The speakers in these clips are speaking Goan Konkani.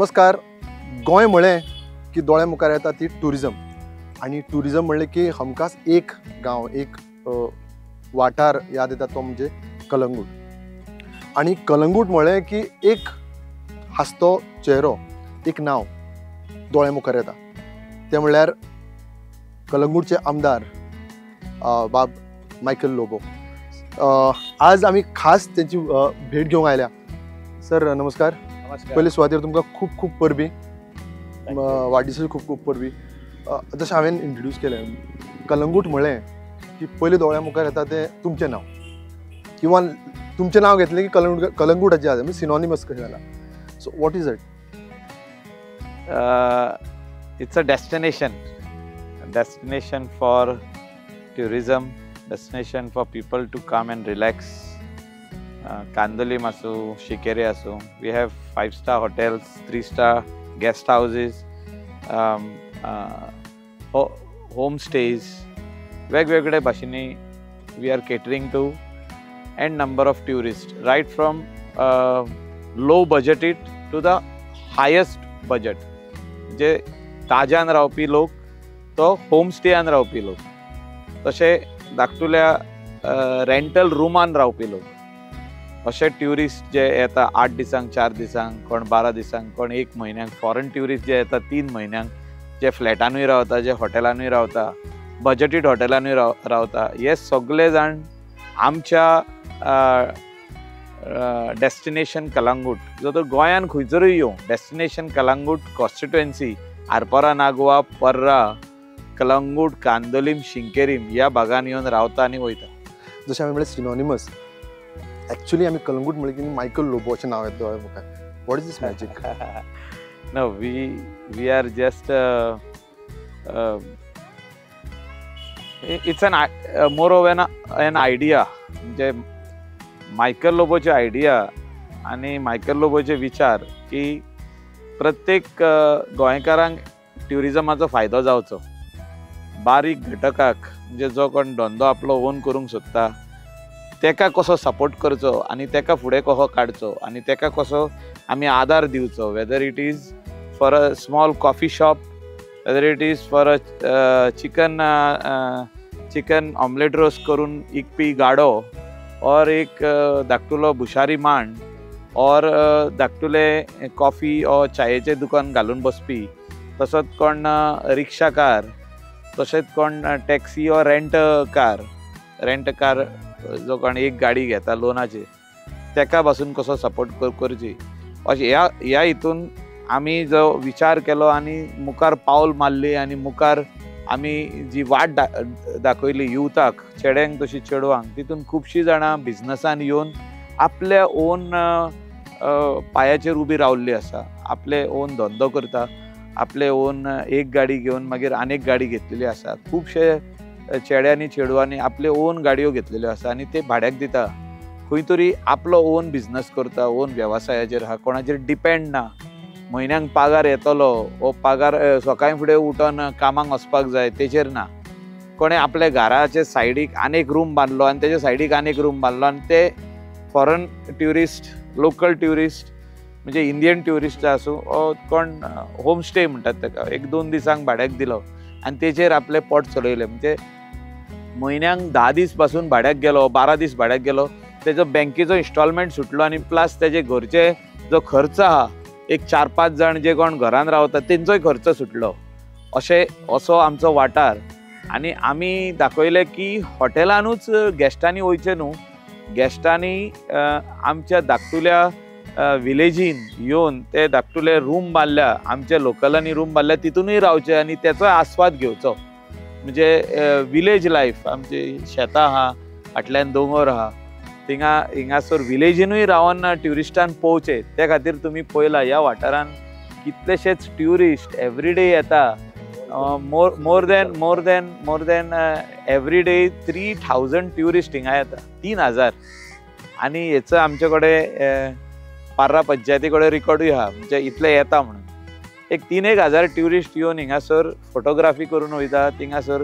नमस्कार. गोंय म्हळें की दोळ्या मुखार येता ती ट्युरिजम, आनी ट्युरिजम म्हणलें की हमखास एक गांव, एक वाठार याद येता तो म्हणजे कलंगूट. आनी कलंगूट म्हळें की एक हांसतो चेहरो, एक नांव दोळ्या मुखार येता, तें म्हणल्यार कलंगूटचे आमदार बाब मायकल लोबो. आज आमी खास तेंची भेट घेवंक आयल्या. सर नमस्कार. पयले सुवातेर तुमकां खूब खूब परबीं, वाडदिसाची खूब खूब परबीं. जशें हांवें इंट्रोड्यूस केलें, कलंगूट म्हळें की पयले दोळ्या मुखार येता तें तुमचें नांव, किंवा तुमचें नांव घेतलें की कलंगूट कलंगूटाचें आसा, म्हणजे सिनॉनिमस कशें जालां. So what is it? It's a destination, destination for tourism, destination for people to come and relax. Candolim आसूं, शिकेरे आसूं, we have 5-star hotels, 3-star guest houses, home stays. वेगवेगळे भाशेंनी we are catering to n number of tourist, right from low budgeted to the highest budget. जे ताज्यान रावपी लोक तो होम स्टेयान रावपी लोक, तशें धाकटुल्या रेंटल रुमान रावपी लोक, अशे ट्युरिस्ट जे येता 8 दिसांक, 4 दिसांक, कोण 12 दिसांक, कोण 1 म्हयन्याक, फॉरेन ट्युरिस्ट जे येता 3 म्हयन्यांक, जे फ्लॅटानूय रावता, जे हॉटेलानूय रावता, बजटीड हॉटेलानूय रावता, हे सगळे जाण आमच्या डेस्टिनेशन कलंगूट, जो तर गोंयान खंयसरूय येवं, डेस्टिनेशन कलंगूट कॉन्स्टिट्युएन्सी, आरपोरा, नागवा, पर्रा, कलंगूट, कांदोलीम, शिंकेरीम ह्या भागान येवन रावता आनी वयता. जशें हांवें म्हणलें सिनॉनिमस, एक्चुअली आमी कलंगूट म्हणलें की मायकल लोबो अशें नांव येता दोळ्या मुखार. What is this magic? No, we are just it's an more of an idea. म्हणजे मायकल लोबोचे आयडिया आनी मायकल लोबोचे विचार की प्रत्येक गोंयकारांक ट्युरिजमाचो फायदो जावचो, बारीक घटकाक, म्हणजे जो कोण धंदो आपलो ओन करूंक सोदता तेका कसो सपोर्ट करचो आनी तेका फुडें कसो काडचो आनी तेका कसो आमी आदार दिवचो, whether it is for a small coffee shop, whether it is for a chicken chicken omelette roast करून इकपी गाडो, और एक धाकटुलो भुशारी मांड, और धाकटुले कॉफी और चायेचें दुकान घालून बसपी, तसोच कोण रिक्षाकार, तशेंच कोण टॅक्सी और रेंट कार, रेंट कार जो कोण एक गाडी घेता लोनाचेर, तेका पासून कसो सपोर्ट करची, अशें ह्या ह्या हितून आमी जो विचार केलो आनी मुखार पावल मारली आनी मुखार आमी जी वाट दाखयली युथाक, चेड्यांक तशी चेडवांक, तितून खुबशीं जाणां बिजनसान येवन आपल्या ओन पांयाचेर उबी रावल्ली आसा, आपले ओन धंदो करता, आपले ओन एक गाडी घेवन मागीर आनीक गाडी घेतलेली आसा. खुबशे चेड्यांनी चेडवांनी आपले ओन गाडयो घेतलेल्यो आसा आनी ते भाड्याक दिता. खंय तरी आपलो ओन बिजनस करता, ओन वेवसायाचेर आहा, कोणाचेर डिपेंड ना. म्हयन्यांक पागार येतलो वो पागार सकाळीं फुडें उठोन कामाक वचपाक जाय तेचेर ना. कोणें आपल्या घराचे सायडीक आनीक रूम बांदलो आनी तेच्या सायडीक आनीक रूम बांदलो आनी ते फॉरन ट्युरिस्ट, लोकल ट्युरिस्ट, म्हणजे इंडियन ट्युरिस्ट आसूं वो कोण होम स्टे म्हणटात तेका, 1-2 दिसांक भाड्याक दिलो आनी तेचेर आपलें पोट चलयलें. म्हणजे म्हयन्यांक 10 दीस पासून भाड्याक गेलो, 12 दीस भाड्याक गेलो, तेजो बँकेचो इन्स्टॉलमेंट सुटलो आनी प्लस तेजे घरचे जो खर्च आहा, एक 4-5 जाण जे कोण घरान रावता तेंचोय खर्च सुटलो. अशें असो आमचो वाठार. आनी आमी दाखयलें की हॉटेलानूच गेस्टांनी वयचें न्हू, गेस्टांनी आमच्या धाकटुल्या विलेजीन येवन ते धाकटुले रूम बांदल्या, आमच्या लोकलांनी रूम बांदल्या, तितूनय रावचे आनी तेचोय आस्वाद घेवचो. म्हणजे विलेज लायफ, आमची शेतां आहा, फाटल्यान दोंगर आहा, थिंगा हिंगासर विलेजीनूय रावन ट्युरिस्टान पळोवचें. ते खातीर तुमी पळयला ह्या वाठारान कितलेशेच ट्युरिस्ट एवरीडे येता. More than everyday 3000 tourist हिंगा येता, 3000. आनी हेचो आमचे कडेन पार्रा पंचायती कडेन रिकॉर्डूय आहा, म्हणजे इतले येता म्हणून. एक 3-1 हजार ट्युरिस्ट येवन हिंगासर फोटोग्राफी करून वयता. थिंगासर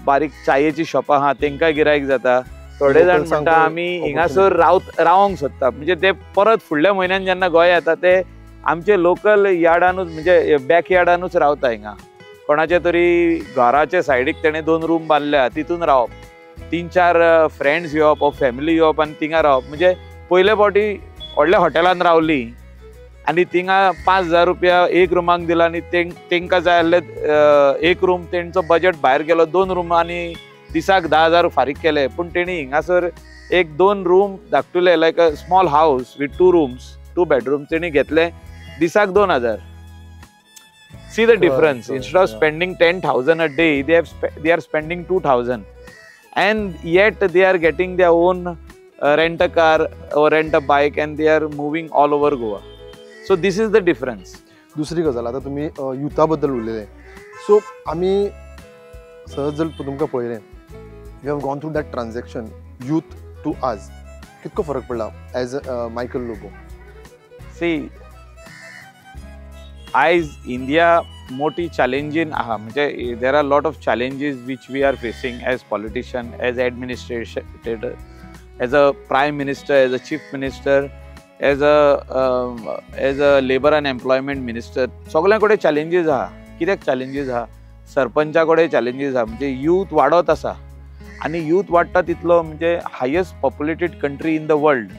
बारीक चायेची शॉपां आहा, तेंकां गिरायक जाता. थोडे जाण म्हणटा आमी हिंगासर रावंक सोदता, म्हणजे ते परत फुडल्या म्हयन्यान जेन्ना गोंया येता ते आमचे लोकल यार्डानूच म्हणजे बॅक यार्डानूच रावता हिंगा. कोणाचे तरी घराचे सायडीक तेणें 2 रूम बांदल्या तितून रावप, 3-4 फ्रेंड्स येवप ओ फॅमिली येवप आनी थिंगा रावप. म्हणजे पयले फावटी व्हडल्या हॉटेलान रावली आनी थिंगा 5,000 रुपया एक रुमाक दिला आनी तेंकां जाय आसले एक रूम, तेंचो बजट भायर गेलो. 2 रूम आनी दिसाक 10,000 फारीक केले, पूण तेणी हिंगासर एक 2 room धाकटुले like a small house with 2 rooms 2 bedroom तेणी घेतले दिसाक 2,000. See the difference. Instead of spending 10,000 a day, they are spending 2,000, and yet they are getting their own rent a car or rent a bike, and they are moving all over Goa. So this is the difference. दुसरी गजाल, आता तुम्ही युथा बद्दल उलयले, सो आमी सहज जर तुमकां पळयलें, you have gone through that transaction youth to आज, कितको फरक पडला एज मायकल लोबो? सी, आयज इंडिया मोठी चॅलेंजीन आहा. म्हणजे there are lot of challenges which we are facing as politician, as administrator, as a prime minister, as a chief minister, as a labour and employment minister. सगळ्यां कडेन चॅलेंजीस आहा. कित्याक चॅलेंजीस आहा? सरपंचा कडेन चॅलेंजीस आहा. म्हणजे यूथ वाडत आसा आनी यूथ वाडटा तितलो म्हणजे highest populated country in the world.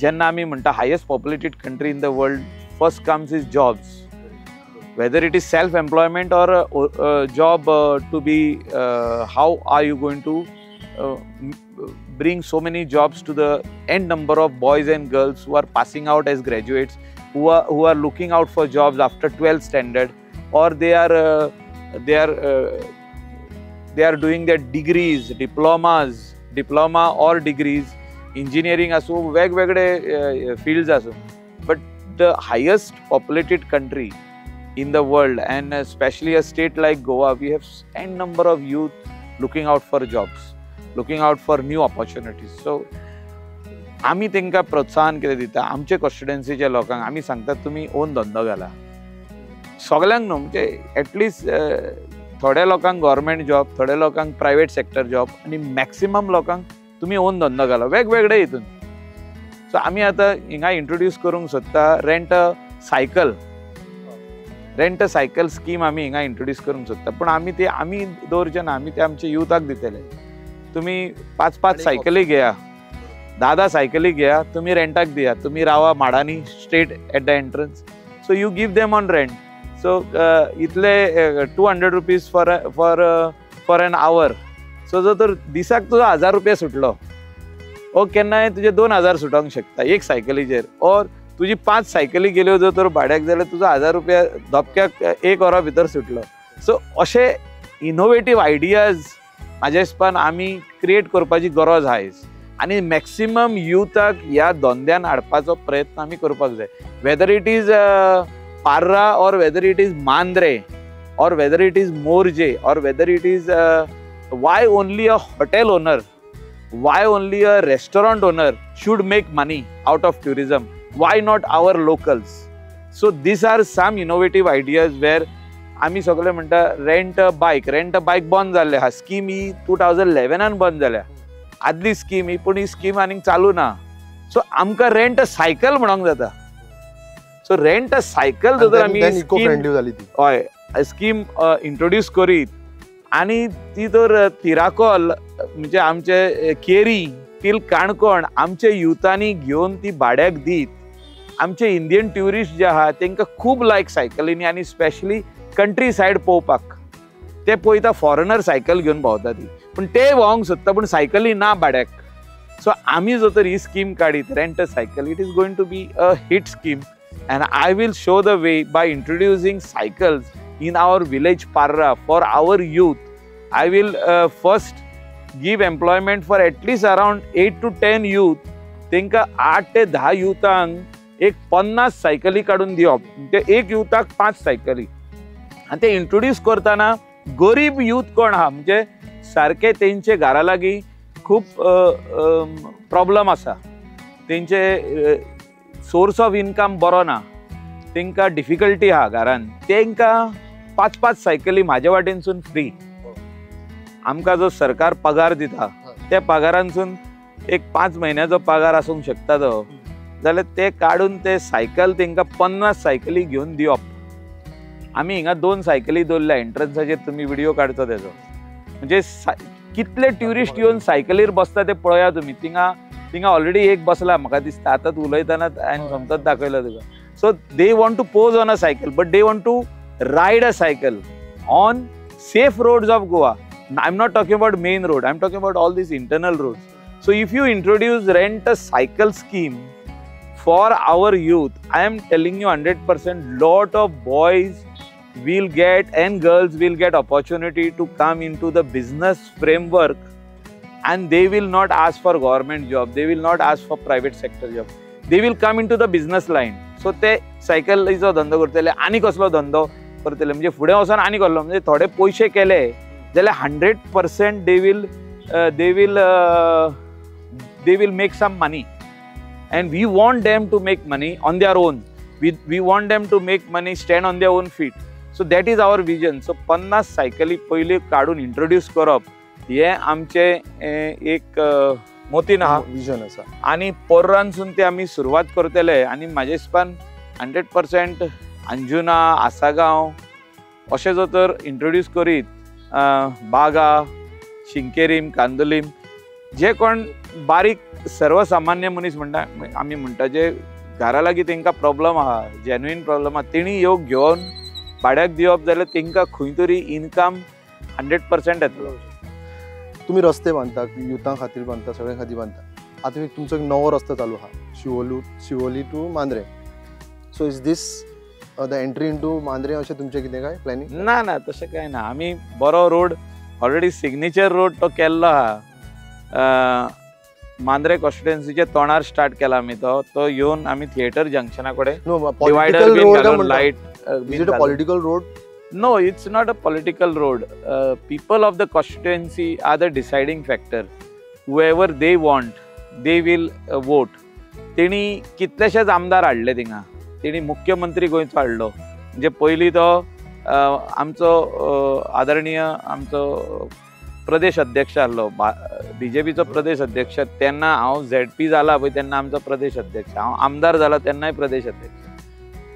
जेन्ना आमी म्हणटा highest populated country in the world, first comes is jobs. Whether it is self-employment or job to be, how are you going to bring so many jobs to the n number of boys and girls who are passing out as graduates, who are looking out for jobs after 12th standard, or they are doing their degrees, diplomas, diploma or degrees, engineering asu, वेगवेगळे fields asu. But the highest populated country in the world, and especially a state like Goa, we have n number of youth looking out for jobs, looking out for new opportunities. So आमी तेंकां प्रोत्साहन कितें दिता आमचे कॉन्स्टिट्युएन्सीच्या लोकांक, आमी सांगतात तुमी ओन धंदो घाला. सगळ्यांक न्हू, म्हणजे एटलिस्ट थोड्या लोकांक गव्हर्मेंट जॉब, थोड्या लोकांक प्रायवेट सेक्टर जॉब, आनी मॅक्सिमम लोकांक तुमी ओन धंदो घाला वेगवेगळे हितून. सो आमी आतां हिंगा इंट्रोड्यूस करूंक सोदता rent a cycle, rent a cycle scheme आमी हिंगा इंट्रोड्यूस करूंक सोदता. पूण आमी ते आमी दवरचे ना, आमी ते आमचे युथाक दितले. तुमी 5-5 सायकली घेया, 10-10 सायकली घेया, तुमी रेंटाक दिया, तुमी रावा माडांनी straight at the entrance. So you give them on rent. So इतले 200 rupees for for an hour. So जर तर दिसाक तुजो 1000 रुपया सुटलो, ओ केन्नाय तुजे 2000 सुटोंक शकता एक सायकलीचेर. ऑर तुजी 5 सायकली गेल्यो जर तर भाड्याक जाल्यार तुजो 1000 रुपया धपक्याक 1 वरा भितर सुटलो. सो अशे इनोवेटीव आयडियाज म्हाज्या हिसपान आमी क्रिएट करपाची गरज आयज, आनी मॅक्सिमम युथाक ह्या धंद्यान हाडपाचो प्रयत्न आमी करपाक जाय. Whether it is Parra or whether it is Mandrem or whether it is Morjim or whether it is, why only a hotel owner, why only a restaurant owner should make money out of tourism? Why not our locals? So these are some innovative ideas where आमी सगळे म्हणटा rent a bike. Rent a bike बंद जाल्ले आहा. स्कीम ही 2011 बंद जाल्या, आदली स्कीम ही, पूण ही स्कीम आनीक चालू ना. सो आमकां रेंट अ सायकल म्हणोंक जाता. सो रेंट अ सायकल जर आमी इको फ्रेंडली जाली ती, हय, स्कीम इंट्रोड्यूस करीत आनी ती तर तिराकोल म्हणजे आमचे केरी तील काणकोण आमचे युथांनी घेवन ती भाड्याक दीत आमचे इंडियन ट्युरिस्ट जे आहा तेंकां खूब लायक सायकलींनी, आनी स्पेशली कंट्री सायड पळोवपाक. ते पळयता फॉरेनर सायकल घेवन भोंवता ती, पूण ते भोंवंक सोदता पूण सायकली ना भाड्याक. सो आमी जर तर ही स्कीम काडीत rent a cycle, it is going to be a hit scheme, and I will show the way by introducing cycles in our village Parra for our youth. I will first give employment for at least around 8 to 10 youth. तेंकां 8 ते 10 युथांक एक 50 सायकली काडून दिवप, म्हणजे एक युथाक 5 सायकली. आनी ते इंट्रोड्यूस करतना गरीब यूथ कोण आहा, म्हणजे सारके तेंचे घरा लागीं खूब प्रॉब्लम आसा, तेंचे सोर्स ऑफ इनकम बरो ना, तेंकां डिफिकल्टी आहा घरान, तेंकां 5-5 सायकली म्हाजे वाटेनसून फ्री. आमकां जो सरकार पगार दिता त्या पगारांसून एक 5 म्हयन्याचो पगार आसूंक शकता तो, जाल्यार ते काडून ते सायकल तांकां 50 सायकली घेवन दिवप. आमी हिंगा 2 सायकली दवरल्या एंट्रन्साचेर, तुमी व्हिडियो काडचो तेजो. म्हणजे कितले ट्युरिस्ट येवन सायकलीर बसता ते पळया तुमी. थिंगा थिंगा ऑलरेडी एक बसला म्हाका दिसता, आतांच उलयतना हांवें सोमतोच दाखयलो तुका. So they want to pose on a cycle but they want to ride a cycle on safe roads of Goa. I am not talking about main road, I am talking about all these internal roads. So if you introduce rent a cycle scheme for our youth, I am telling you 100% lot of boys will get and girls will get opportunity to come into the business framework, and they will not ask for government job, they will not ask for private sector job, they will come into the business line. So ते सायकलीचो धंदो करतले आनी कसलो धंदो करतले, म्हणजे फुडें वचोन आनी कसलो, म्हणजे थोडे पयशे केले जाल्यार 100% they will make some money. And we want them to make money on their own. We want them to make money, stand on their own feet. So that is our vision. So 50 सायकली पयली काडून इंट्रोड्यूस करप हें आमचें एक मोतीन आहा, विजन आसा. आनी पोर्रानसून ते आमी सुरवात करतले. आनी म्हाज्या हिसपान 100% अंजुना, आसागांव अशें जर तर इंट्रोड्यूस करीत, बागा, शिंकेरीम, कांदोलीम, जे कोण बारीक सर्वसामान्य मनीस म्हणटा आमी म्हणटा, जे घरा लागीं तांकां प्रॉब्लम आहा, जेन्युइन प्रॉब्लम आहा, तेणी ह्यो घेवन भाड्याक दिवप जाल्यार तांकां खंय तरी इनकम 100% येतलो. तुमी रस्ते बांदता, युथां खातीर बांदता, सगळ्यां खातीर बांदता. आतां एक तुमचो एक नवो रस्तो चालू आहा, Siolim to Mandrem. So is this the entry into Mandrem अशें तुमचें कितें काय प्लॅनिंग? ना ना, तशें कांय ना. आमी बरो रोड ऑलरेडी सिग्नेचर रोड तो केल्लो आहा. मांद्रे कॉन्स्टिट्युएन्सीच्या तोंडार स्टार्ट केला आमी तो, तो येवन आमी थिएटर जंक्शना कडेन डिवायडर बीन घालून light. Is it a political road? No, it's not a political road. People of the constituency are the deciding factor. Whoever they want, they will vote. तेणी कितलेशेच आमदार हाडले थिंगा, तेणी मुख्यमंत्री गोंयचो हाडलो. म्हणजे पयलीं तो आमचो आदरणीय आमचो प्रदेश अध्यक्ष आहलो, बीजेपीचो प्रदेश अध्यक्ष. तेन्ना हांव झेडपी जाला पळय तेन्ना आमचो प्रदेश अध्यक्ष, हांव आमदार जाला तेन्नाय प्रदेश अध्यक्ष.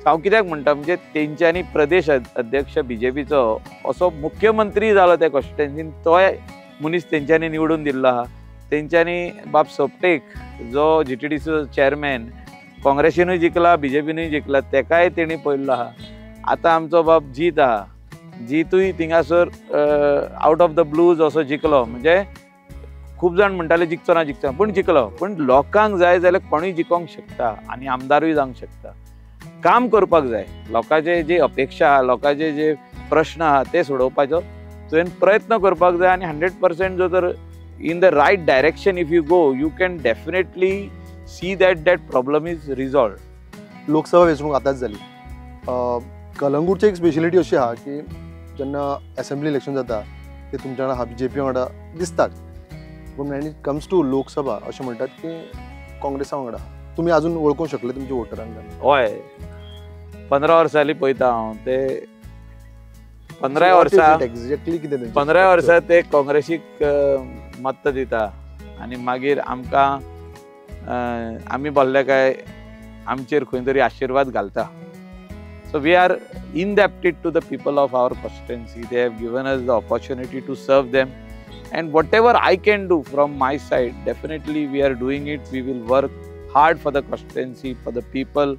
हांव कित्याक म्हणटा म्हणजे तेंच्यांनी प्रदेश अध्यक्ष बीजेपीचो असो मुख्यमंत्री जालो त्या कॉन्स्टिट्युएन्सीन, तोय मनीस तेंच्यांनी निवडून दिल्लो आहा. तेंच्यांनी बाब सोपटेक जो जीटीडीसीचो चेअरमॅन काँग्रेसीनूय जिखला, बीजेपीनूय जिखला, तेकाय तेणी पळयल्लो आहा. आतां आमचो बाब जीत आहा, जितूय थिंगासर आवट ऑफ the blues असो जिखलो. म्हणजे खूब जाण म्हणटाले जिखचो ना जिखचो ना, पूण जिखलो. पूण लोकांक जाय जाल्यार कोणूय जिखोंक शकता आनी आमदारूय जावंक शकता. काम करपाक जाय, लोकांचे जे अपेक्षा आहा, लोकांचे जे प्रश्न आहा ते सोडोवपाचो तुवें प्रयत्न करपाक जाय. आनी 100% जर तर in the right direction if you go, you can definitely see that that problem is resolved. Lok Sabha वेंचणूक आतांच जाली. कलंगूटची एक स्पेशलिटी अशी आहा की जेन्ना एसेंब्ली इलेक्शन जाता ते तुमच्या वांगडा बीजेपी वांगडा दिसतात, पूण when it comes to Lok Sabha अशें म्हणटात की काँग्रेसा वांगडा. तुमी अजून वळखूंक शकले तुमच्या वोटरांक? हय, 15 वर्सां जालीं पळयता हांव ते. 15 वर्सां एक्झॅक्टली कितें 15 वर्सां ते काँग्रेसीक मत दिता आनी मागीर आमकां आमी बोल्ले काय आमचेर खंय तरी आशिर्वाद घालता. So we are indebted to the people of our constituency. They have given us the opportunity to serve them, and whatever I can do from my side, definitely we are doing it. We will work hard for the constituency, for the people,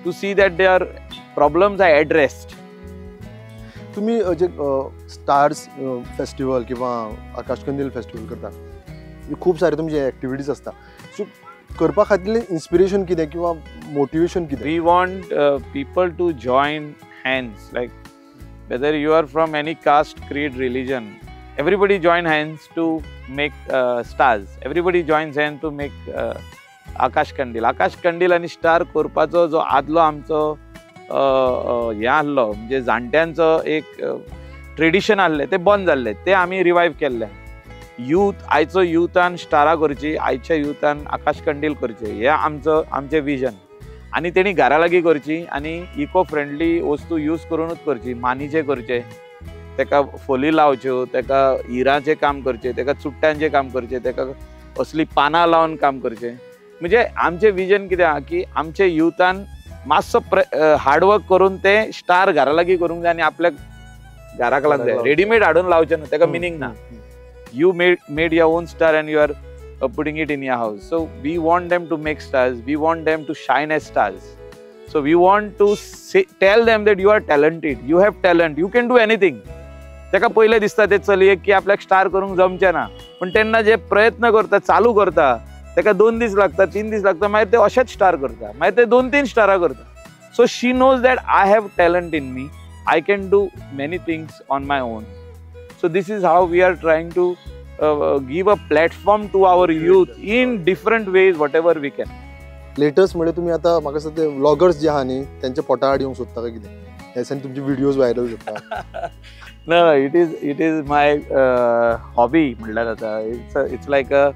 to see that their problems are addressed. तुम्ही जे स्टार्स फेस्टिवल किंवा आकाशकंदील फेस्टिवल करता, खूब सारे तुमचे एक्टिविटीज आसता, सो करपा खातीर इन्स्पिरेशन कितें किंवा मोटिवेशन कितें? We want people to join hands, like whether you are from any caste, creed, religion, everybody join hands to make stars, everybody joins hand to make Akash Kandil. Akash Kandil आनी स्टार करपाचो जो आदलो आमचो हें आहलो, म्हणजे जाणट्यांचो एक ट्रेडिशन आहलें तें बंद जाल्लें, तें आमी रिवायव केल्लें. यूथ, आयचो युथान स्टारां करची, आयच्या युथान आकाश कंदील करचें, हें आमचो आमचें विजन. आनी तेणी घरा लागीं करची आनी इको फ्रेंडली वस्तू यूज करूनूच करची. मानीचें करचें, तेका फोली लावच्यो, तेका हिराचें काम करचें, तेका चुट्टांचें काम करचें, तेका असलीं पानां लावन काम करचें. म्हणजे आमचें विजन कितें आहा की आमचे युथान मातसो हार्डवर्क करून ते स्टार घरा लागीं करूंक जाय आनी आपल्या घराक लागूंक जाय. रेडीमेड हाडून लावचें न्हू, ताका मिनींग ना. You made your own star and you are putting it in your house. So we want them to make stars, we want them to shine as stars. So we want to tell them that you are talented, you have talent, you can do anything. ताका पयलें दिसता ते चलयेक की आपल्याक स्टार करूंक जमचें ना, पूण तेन्ना जे प्रयत्न करता, चालू करता, ताका 2 दीस लागता, 3 दीस लागता, मागीर ते अशेंच स्टार करता, मागीर ते 2-3 स्टारां करता. So she knows that I have talent in me, I can do many things on my own. So this is how we are trying to give a platform to our youth in different ways, whatever we can. Latest म्हणजे तुम्ही आता म्हाका दिसता ते व्लॉगर्स जे आहा न्ही तेंच्या पोटा आड येवंक सोदता काय कितें, ह्या दिसांनी तुमचे व्हिडियोज व्हायरल जाता. No, it is my hobby म्हणल्यार जाता. It's like a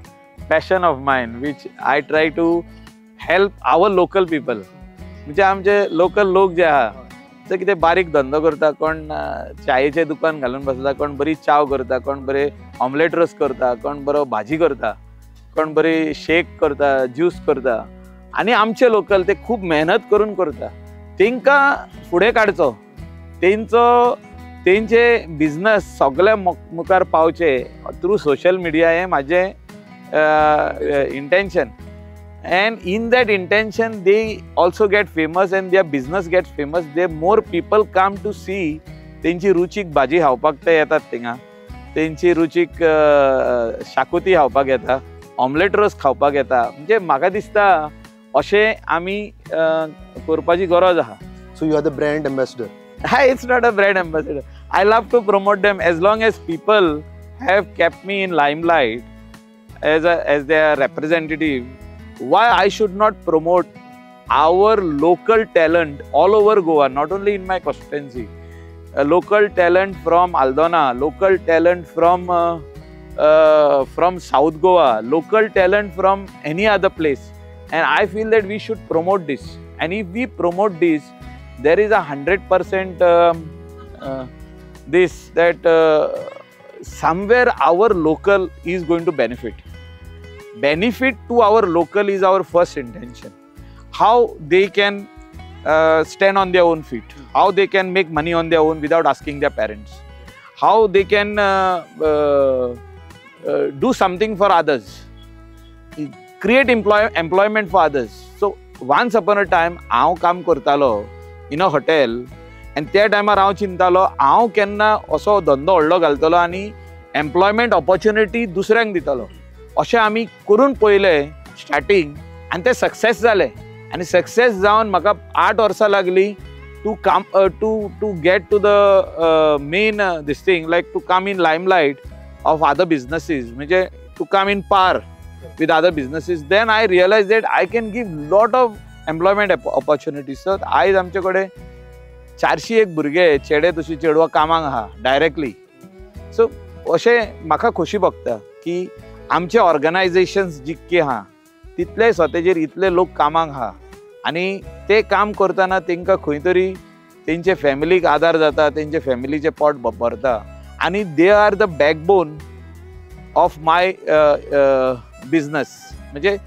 passion of mine which I try to help our local people. म्हणजे आमचे लोकल लोक जे आहा ते कितें बारीक धंदो करता, कोण चायेचें दुकान घालून बसता, कोण बरी चाव करता, कोण बरे ऑमलेट रोस करता, कोण बरो भाजी करता, कोण बरी शेक करता, ज्यूस करता. आनी आमचे लोकल ते खूब मेहनत करून करता, तेंकां फुडें काडचो, तेंचो तेंचे बिजनस सगळ्या मुखार पावचे थ्रू सोशल मिडिया हें म्हाजें intention. And in that intention they also get famous and their business gets famous. They more people come to see तेंची रुचीक भाजी खावपाक ते येतात थिंगा, तेंची रुचीक शाकुती खावपाक येता, ऑमलेट रोस खावपाक येता. म्हणजे म्हाका दिसता अशें आमी करपाची गरज आहा. So you are the brand ambassador. It's not a brand ambassador. I love to promote them as long as people have kept me in limelight as their representative. Why I should not promote our local talent all over Goa, not only in my constituency. Local talent from Aldona, local talent from South Goa, local talent from any other place. And I feel that we should promote this. And if we promote this, there is 100% this that somewhere our local is going to benefit. Benefit to our local is our first intention. How they can stand on their own feet, how they can make money on their own without asking their parents, how they can do something for others, create employment for others. So once upon a time, हांव काम करतालो in a hotel, आनी त्या टायमार हांव चिंतालो हांव केन्ना असो धंदो व्हडलो घालतलो आनी एम्प्लॉयमेंट ऑपॉर्च्युनिटी दुसऱ्यांक दितलो. अशें आमी करून पळयलें स्टार्टींग आनी तें सक्सेस जालें. आनी सक्सेस जावन म्हाका 8 वर्सां लागलीं to come to get to the main this thing, like to come in limelight of other businesses, म्हणजे to come in par with other businesses. Then I realize that I can give lot of employment opportunities. So आयज आमचे कडेन 401 भुरगे चेडे तशी चेडवां कामाक आहा डायरेक्टली. सो अशें म्हाका खोशी भोगता की आमचे ऑर्गनायजेशन्स जितके आहा तितले स्वताचेर इतले लोक कामाक आहा आनी ते काम करतना तेंकां खंय तरी तेंचे फॅमिलीक आदार जाता, तेंचे फॅमिलीचें पोट भरता आनी they are the backbone of my business. म्हणजे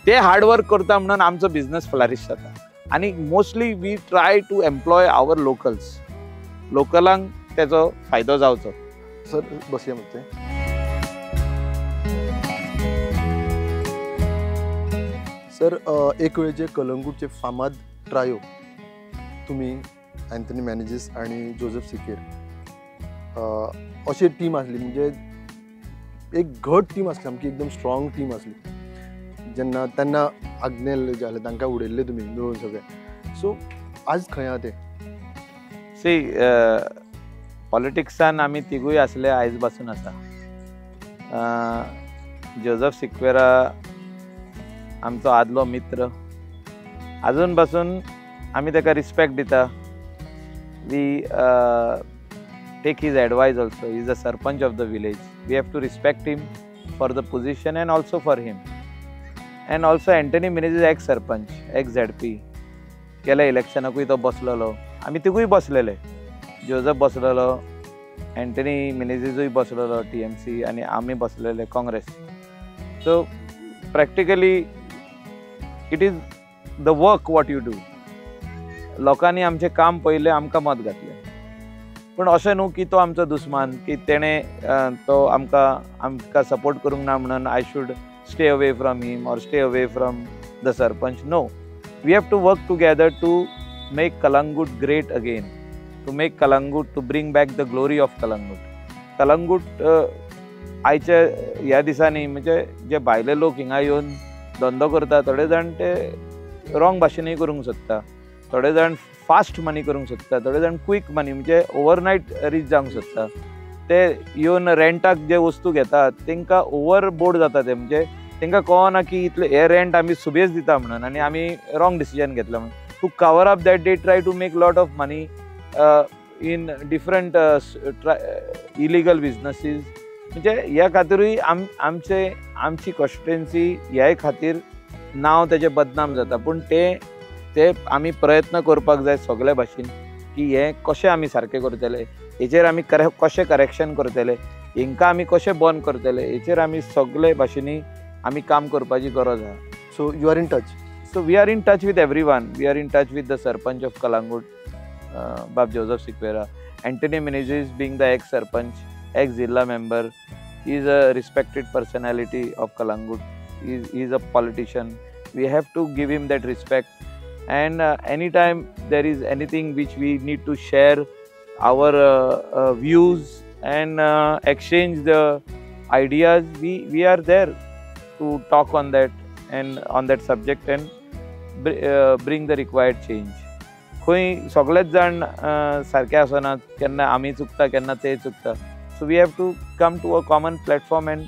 ते हार्डवर्क करता म्हणून आमचो बिजनस फ्लरिश जाता. आनी mostly we try to employ our locals, लोकलांक तेचो फायदो जावचो. सर बसया मातशें. सर एक वेळचे कलंगूटचे फामाद ट्रायो तुमी अँथनी मॅनेजीस आनी जोजफ सिकेर अशी टीम आसली, म्हणजे एक घट टीम आसली, सामकी एकदम स्ट्रॉंग टीम आसली. जेन्ना तेन्ना आग्नेल जे आसले तांकां उडयल्ले तुमी मेळून सगळे. सो आज खंय आहा ते? सी पॉलिटिक्सान आमी तिगूय आसले, आयज पासून आसा. जोजफ सिक्वेरा आमचो आदलो मित्र, आजून पासून आमी ताका रिस्पेक्ट दिता. We take his advice also. He is a sarpanch of the village. We have to respect him for the position and also for him. And also Anthony Menezes ex sarpanch, ex ZP. गेल्या इलेक्शनाकूय तो बसलेलो, आमी तिगूय बसलेले, जोजफ बसलेलो, अँथनी मिनेजीसूय बसलेलो TMC आनी आमी बसलेले Congress. So practically It is the work what you do. लोकांनी आमचें काम पळयलें, आमकां मत घातलें. पूण अशें न्हू की तो आमचो दुस्मान, की तेणें तो आमकां आमकां सपोर्ट करूंक ना म्हणून I should stay away from him or stay away from the sarpanch. No, we have to work together to make Calangute great again, to make Calangute, to bring back the glory of Calangute. Calangute आयच्या ह्या दिसांनी म्हणजे जे भायले लोक हिंगा येवन धंदो करता, थोडे जाण ते रॉंग भाशेनूय करूंक सोदता, थोडे जाण फास्ट मनी करूंक सोदता, थोडे जाण क्वीक मनी म्हणजे ओवरनायट रीच जावंक सोदता. ते येवन रेंटाक जे वस्तू घेतात तांकां ओवरबोर्ड जाता ते, म्हणजे तांकां कळना की इतले हे रेंट आमी सुबेज दिता म्हणून आनी आमी रॉंग डिसिजन घेतला म्हणून. To cover up that they try to make lot of money in different illegal businesses. म्हणजे ह्या खातीरूय आमचे आमची कॉन्स्टिट्युएन्सी ह्याय खातीर नांव तेजें बदनाम जाता. पूण ते ते आमी प्रयत्न करपाक जाय सगळे भाशेन की हें कशें आमी सारकें करतले, हेचेर आमी कशें करेक्शन करतले, हेंकां आमी कशें बंद करतले, हेचेर आमी सगळे भाशेनी आमी काम करपाची गरज आहा. So you are in touch? So we are in touch with everyone. We are in touch with the sarpanch of Calangute, Bab Joseph Sequeira. Anthony Menezes being the ex sarpanch, ex zilla member, he is a respected personality of Calangute. He is a politician. We have to give him that respect. And anytime there is anything which we need to share our views and exchange the ideas, we are there to talk on that and on that subject and bring the required change. खंय सगळेच जाण सारके आसनात, केन्ना आमी चुकता केन्ना ते चुकता. So we have to come to a common platform and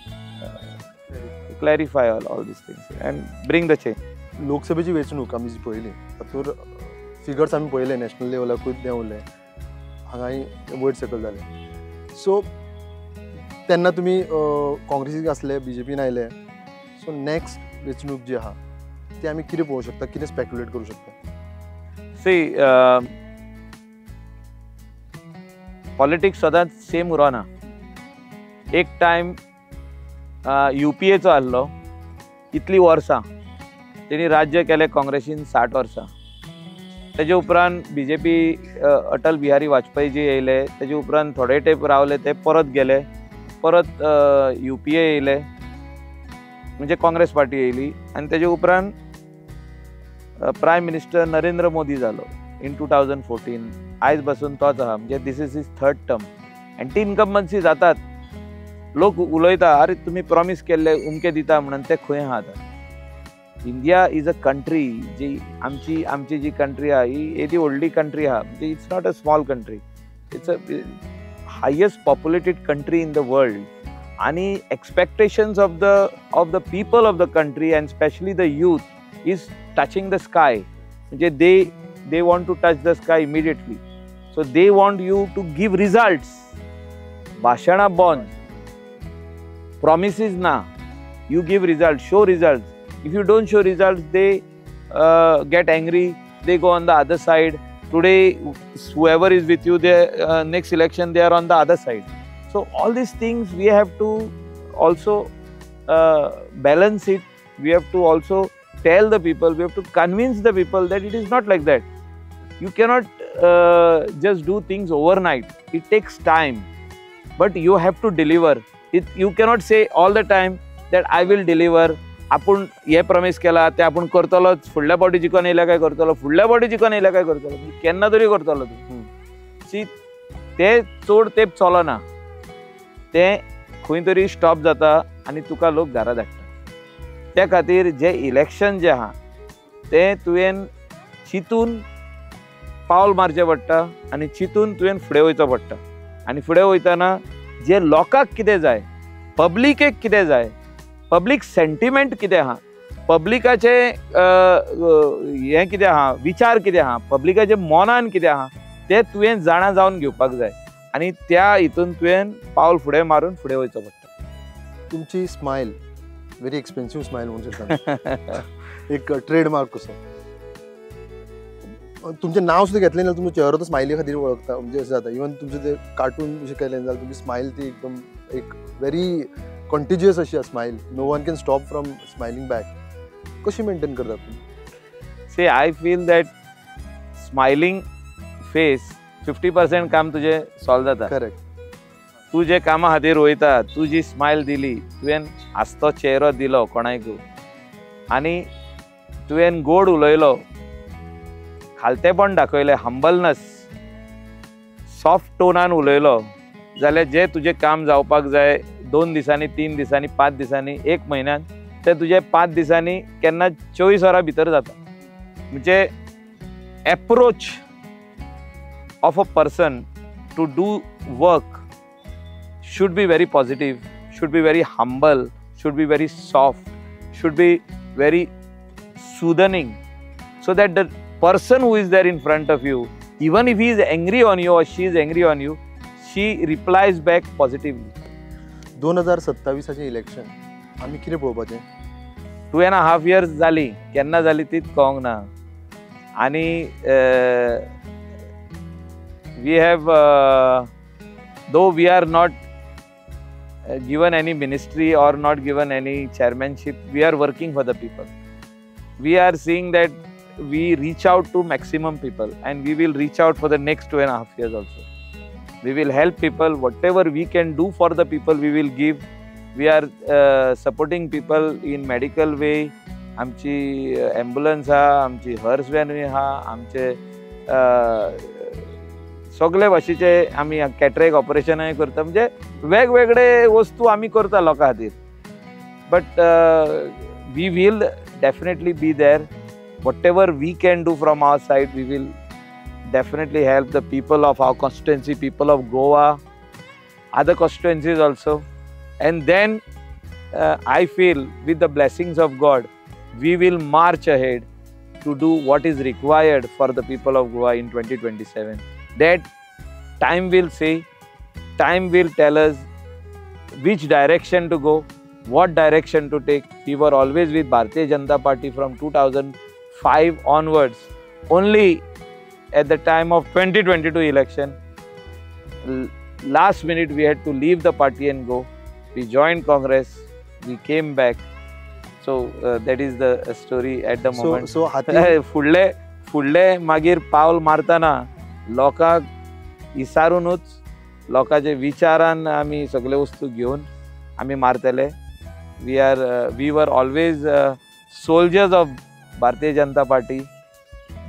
clarify all these things and bring the change. लोकसभेची वेंचणूक आमी जी पळयली तातूंत फिगर्स आमी पळयले, नॅशनल लेवलाकूय देंवले, हांगाय वयर सकयल जाले. सो तेन्ना तुमी काँग्रेसीक आसले, बीजेपीन आयले. सो नेक्स्ट वेंचणूक जी आहा ती आमी कितें पळोवंक शकता, कितें स्पेक्युलेट करूं शकता? सी, पॉलिटिक्स सदांच सेम उरना. एक टायम यूपीएचो आहलो, इतलीं वर्सां तेणी राज्य केलें काँग्रेसीन 60 वर्सां. तेजे उपरांत बीजेपी अटल बिहारी वाजपेयी जी येयले, तेजे उपरांत थोडे तेंप रावले, ते परत गेले, परत यूपीए येयले म्हणजे काँग्रेस पार्टी येयली. आनी तेजे उपरांत प्रायम मिनिस्टर नरेंद्र मोदी जालो इन 2014. आयज बसून तोच आहा, म्हणजे this is his third term. Anti incumbency जातात, लोक उलयता अरे तुमी प्रॉमीस केल्ले उमके दिता म्हणून, ते खंय आहा आतां. इंडिया is a country जी आमची आमची जी कंट्री आहा ही येदी व्हडली कंट्री आहा, म्हणजे it's not a small country, it's a highest populated country in the world. आनी expectations of the people of the country and specially the youth is touching the sky. म्हणजे they want to touch the sky immediately. So they want you to give results. भाशणां बंद, promises ना, you give results, show results. If you don't show results, they get angry, they go on the other side. Today, whoever is with you, they next election, they are on the other side. So all these things we have to also balance it. We have to also tell the people, we have to convince the people that it is not like that. You cannot just do things overnight. It takes time, but you have to deliver. You cannot say all the time that I will deliver. आपूण हे प्रॉमीस केला ते आपूण करतलोच, फुडल्या फावटी जिखून येयल्या काय करतलो, फुडल्या फावटी जिखून येयल्या काय करतलो, केन्ना तरी करतलो तूं. सी, ते चड तेंप चलना, ते खंय तरी स्टॉप जाता आनी तुका लोक घरा धाडटा. त्या खातीर जे इलेक्शन जे आहा तें तुवें चिंतून पावल मारचें पडटा आनी चिंतून तुवें फुडें वयचो पडटा. आनी फुडें वयतना जे लोकांक कितें जाय, पब्लिकेक कितें जाय, पब्लीक सेंटिमेंट कितें आहा, पब्लिकाचे हें कितें आहा, विचार कितें आहा, पब्लिकाचे मनान कितें आहा, तें तुवें जाणा जावन घेवपाक जाय आनी त्या हितून तुवें पावल फुडें मारून फुडें वयचो पडटा. तुमची स्मायल व्हेरी एक्सपेन्सीव स्मायल म्हणून शकता, एक ट्रेडमार्क कसो. तुमचें नांव सुद्दां घेतलें जाल्यार तुमचो चेहरो तो स्मायली खातीर वळखता, म्हणजे अशें जाता. इवन तुमचें ते कार्टून अशें केलें जाल्यार तुमची स्मायल ती एकदम एक व्हेरी कंटिजियस अशी smile, no one can stop from smiling back. कशी मेंटेन करतात तुमी? See, I feel that smiling face 50% काम तुजें सॉल्व जाता. करेक्ट. तूं जे कामा खातीर वयता, तूं जी स्मायल दिली, तुवें हांसतो चेहरो दिलो कोणायकू आनी तुवें गोड उलयलो, खालतेपण दाखयलें, हंबलनस, सॉफ्ट टोनान उलयलो जाल्यार जें तुजें काम जावपाक जाय 2 दिसांनी, 3 दिसांनी, 5 दिसांनी, 1 म्हयन्यान, तें तुजें 5 दिसांनी केन्ना 24 वरां भितर जाता. म्हणजे approach of a person to do work should be very positive, should be very humble, should be very soft, should be very soothing, so that the person who is there in front of you, even if he is angry on you or she is angry on you, she replies back positively. 2027 election आमी कितें पळोवपाचें? 2.5 years जाली, केन्ना जाली तीच कळोंक ना. आनी we have, though we are not given any ministry or not given any chairmanship, we are working for the people. We are seeing that we reach out to maximum people, and we will reach out for the next 2.5 years also. We will help people, whatever we can do for the people we will give. We are supporting people in medical way. आमची ॲम्ब्युलन्स आहा, आमची हर्स व्हॅनूय आहा, आमचे सगळे भाशेचे आमी कॅटरेक ऑपरेशनय करता. म्हणजे वेगवेगळे वस्तू आमी करता लोकां खातीर. But we will definitely be there. Whatever we can do from our side, we will definitely help the people of our constituency, people of Goa, other constituencies also. And then I feel with the blessings of God, we will march ahead to do what is required for the people of Goa in 2027. That time will say, time will tell us which direction to go, what direction to take. We were always with Bharatiya Janata Party from 2005 onwards. Only at the time of 2022 election, last minute we had to leave the party and go. We joined Congress, we came back. So that is the story at the moment. So फुडले फुडले मागीर पावल मारतना लोकांक इसारूनूच, लोकांचे विचारान आमी सगळे वस्तू घेवन आमी मारतले. We were always soldiers of Bharatiya Janata Party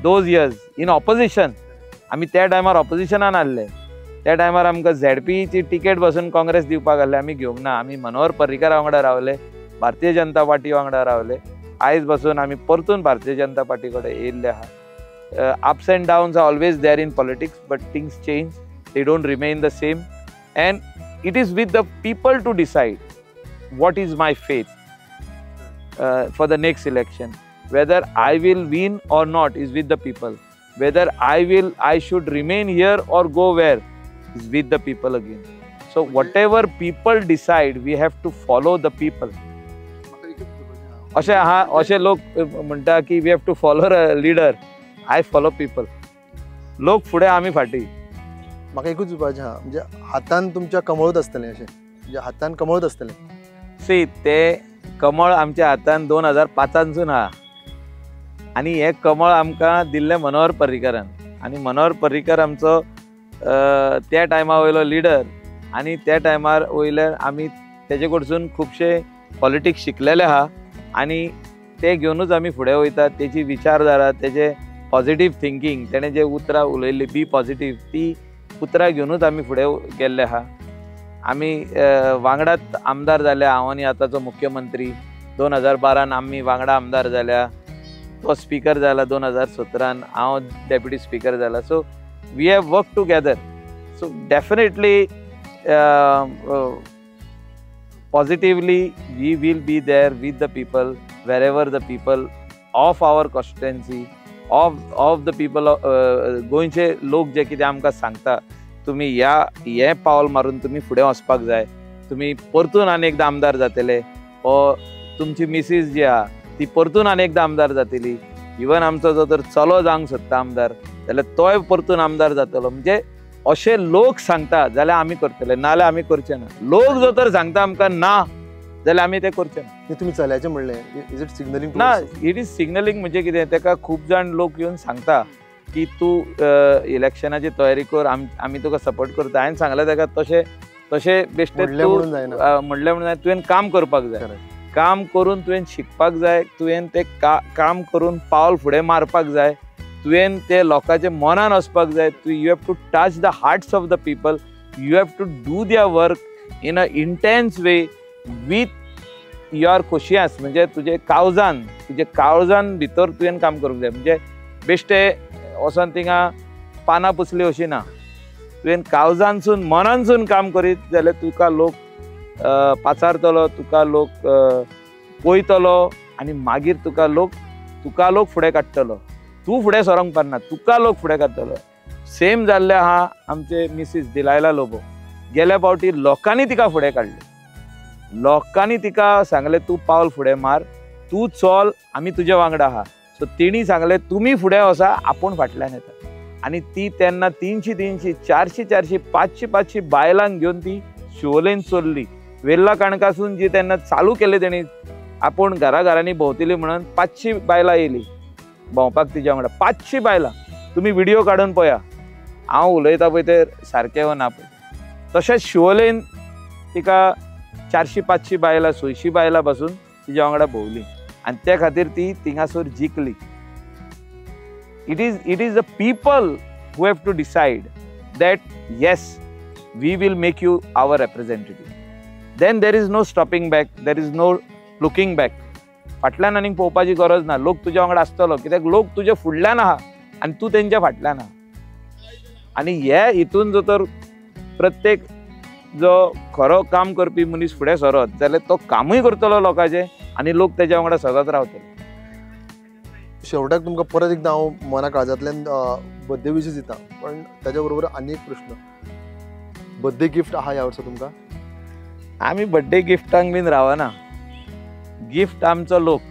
those years in opposition. आमी त्या टायमार ऑपोजिशनान आहले. त्या टायमार आमकां झेडपीची टिकेट बसून काँग्रेस दिवपाक आहले, आमी घेवंक ना. आमी मनोहर पर्रीकरा वांगडा रावले, भारतीय जनता पार्टी वांगडा रावले. आयज बसून आमी परतून भारतीय जनता पार्टी कडेन येयल्ले आहा. Ups and downs are always there in politics, but things change, they don't remain the same, and it is with the people to decide what is my faith for the next election. Whether I will win or not is with the people. Whether I should remain here or go where is with the people again. So whatever people decide, we have to follow the people. अशें आहा, अशें लोक म्हणटा की we have to follow a leader. I follow people. लोक फुडें आमी फाटीं. म्हाका एकूच विचारपाचें आहा, म्हणजे हातान तुमच्या कमळूच आसतलें, अशें म्हणजे हातान कमळूच आसतलें. सी, ते कमळ आमच्या हातान 2005 आहा आनी हें कमळ आमकां दिल्लें मनोहर पर्रीकरान. आनी मनोहर पर्रीकर आमचो त्या टायमा वयलो लिडर, आनी त्या टायमार वयले आमी तेजे कडसून खुबशे पॉलिटिक्स शिकलेले आहा आनी ते घेवनूच आमी फुडें वयता. तेजी विचारधारा, तेजे पॉजिटीव थिंकींग, तेणें जे उतरां उलयल्लीं बी पॉजिटीव, ती उतरां घेवनूच आमी फुडें गेल्ले आहा. आमी वांगडाच आमदार जाल्या, हांव आनी आतांचो मुख्यमंत्री. 2012 आमी वांगडा आमदार जाल्या, तो स्पीकर जाला 2017, हांव डेप्युटी स्पीकर जाला. So we have work together. So definitely positively we will be there with the people wherever the people of our constituency, of the people, गोंयचे लोक जे कितें आमकां सांगता, तुमी ह्या हें पावल मारून तुमी फुडें वचपाक जाय, तुमी परतून आनी एकदां आमदार जातले, ओ तुमची मिसीस जी आहा ती परतून आनी एकदां आमदार जातली, इवन आमचो जो तर चलो जावंक सोदता आमदार जाल्यार तोय परतून आमदार जातलो. म्हणजे अशे लोक सांगता जाल्यार आमी करतले, नाजाल्यार आमी करचे ना. लोक जो तर सांगता आमकां ना जाल्यार आमी तें करचें ना. तुमी चल्याचें म्हणलें, is it signalling? ना, it is signalling म्हणजे कितें, ताका खूब जाण लोक येवन सांगता की तूं इलेक्शनाची तयारी कर, आमी तुका सपोर्ट करता. हांवें सांगलें ताका तशें तशें बेश्टें तूं म्हणलें म्हणून तुवें काम करपाक जाय, काम करून तुवें शिकपाक जाय, तुवें तें काम करून पावल फुडें मारपाक जाय, तुवें ते लोकांच्या मनान वचपाक जाय. तूं you have to touch the hearts of the people, you have to do their work in a intense way with your खोशियास. म्हणजे तुजे काळजान, तुजे काळजान भितर तुवें काम करूंक जाय. म्हणजे बेश्टे वचोन थिंगा पानां पुसली अशी ना, तुवें काळजानसून मनानसून काम करीत जाल्यार तुका लोक पाचारतलो, तुका लोक पळयतलो आनी मागीर तुका लोक फुडें काडटलो. तूं फुडें सरोंक पारना, तुका लोक फुडें काडटलो. सेम जाल्लें आहा आमचे मिसीस डिलायला लोबो. गेल्या फावटी लोकांनी तिका फुडें काडली, लोकांनी तिका सांगलें तूं पावल फुडें मार, तूं चल, आमी तुज्या वांगडा आहा. सो तेणी सांगलें तुमी फुडें वचा, आपूण फाटल्यान येता. आनी ती तेन्ना 300 300 400 400 500 500 बायलांक घेवन ती शिवोलेन चल्ली. वेल्ला काणकासून जी तेन्ना चालू केले तेणी, आपूण घरा घरांनी भोंवतली म्हणून 500 बायलां येयली भोंवपाक तिज्या वांगडा. 500 बायलां, तुमी व्हिडियो काडून पळया, हांव उलयता पळय ते सारकें वो ना पळय. तशेंच शिवोलेन तिका 400 500 बायलां 600 बायलां पासून तिज्या वांगडा भोंवली आनी त्या खातीर ती थिंगासर जिखली. It is the people who have to decide that yes, we will make you our representative. Then there is no stopping back, there is no looking back. फाटल्यान आनीक पळोवपाची गरज ना, लोक तुज्या वांगडा आसतलो, कित्याक लोक तुज्या फुडल्यान आहा आनी तूं तेंच्या फाटल्यान आहा. आनी हे हितून जो तर प्रत्येक जो खरो काम करपी मनीस फुडें सरत जाल्यार तो कामूय करतलो लोकांचें आनी लोक तेज्या वांगडा सदांच रावतले. शेवटाक तुमकां परत एकदां हांव मना काळजांतल्यान बर्थडे विशीस दिता, पण ताच्या बरोबर आनी एक प्रश्न, बर्थडे गिफ्ट आहा ह्या वर्सा तुमकां? आमी बर्थडे गिफ्टांक बीन रावना, गिफ्ट आमचो लोक,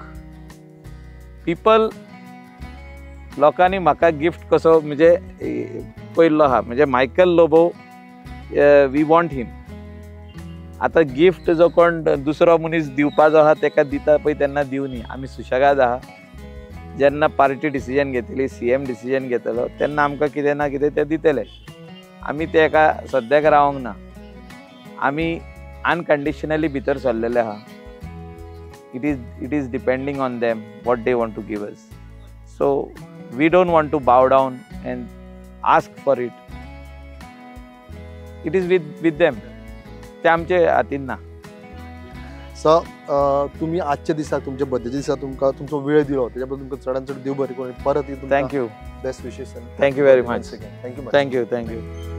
पिपल, लोकांनी म्हाका गिफ्ट कसो म्हणजे पयल्लो आहा, म्हणजे Michael Lobo we want him. आतां गिफ्ट जो कोण दुसरो मनीस दिवपाचो आहा तेका दिता पळय तेन्ना दिवनी, आमी सुशेगाद आहा. जेन्ना पार्टी डिसिजन घेतली, CM decision घेतलो, तेन्ना आमकां कितें ना कितें तें दितले. आमी ते एका सद्याक रावंक ना, आमी अनकंडिशनली भितर सरलेले आहा. It is depending on them what they want to give us. So we don't want to bow down and ask for it. It is with them, ते आमचे हातीन ना. सो तुमी आजच्या दिसा, तुमच्या बर्थडेच्या दिसा तुमकां तुमचो वेळ दिलो तेच्या बद्दल तुमकां चडान चड देव बरें करूं. परत thank you, best wishes. Thank you very much. Thank you. Thank you, thank you.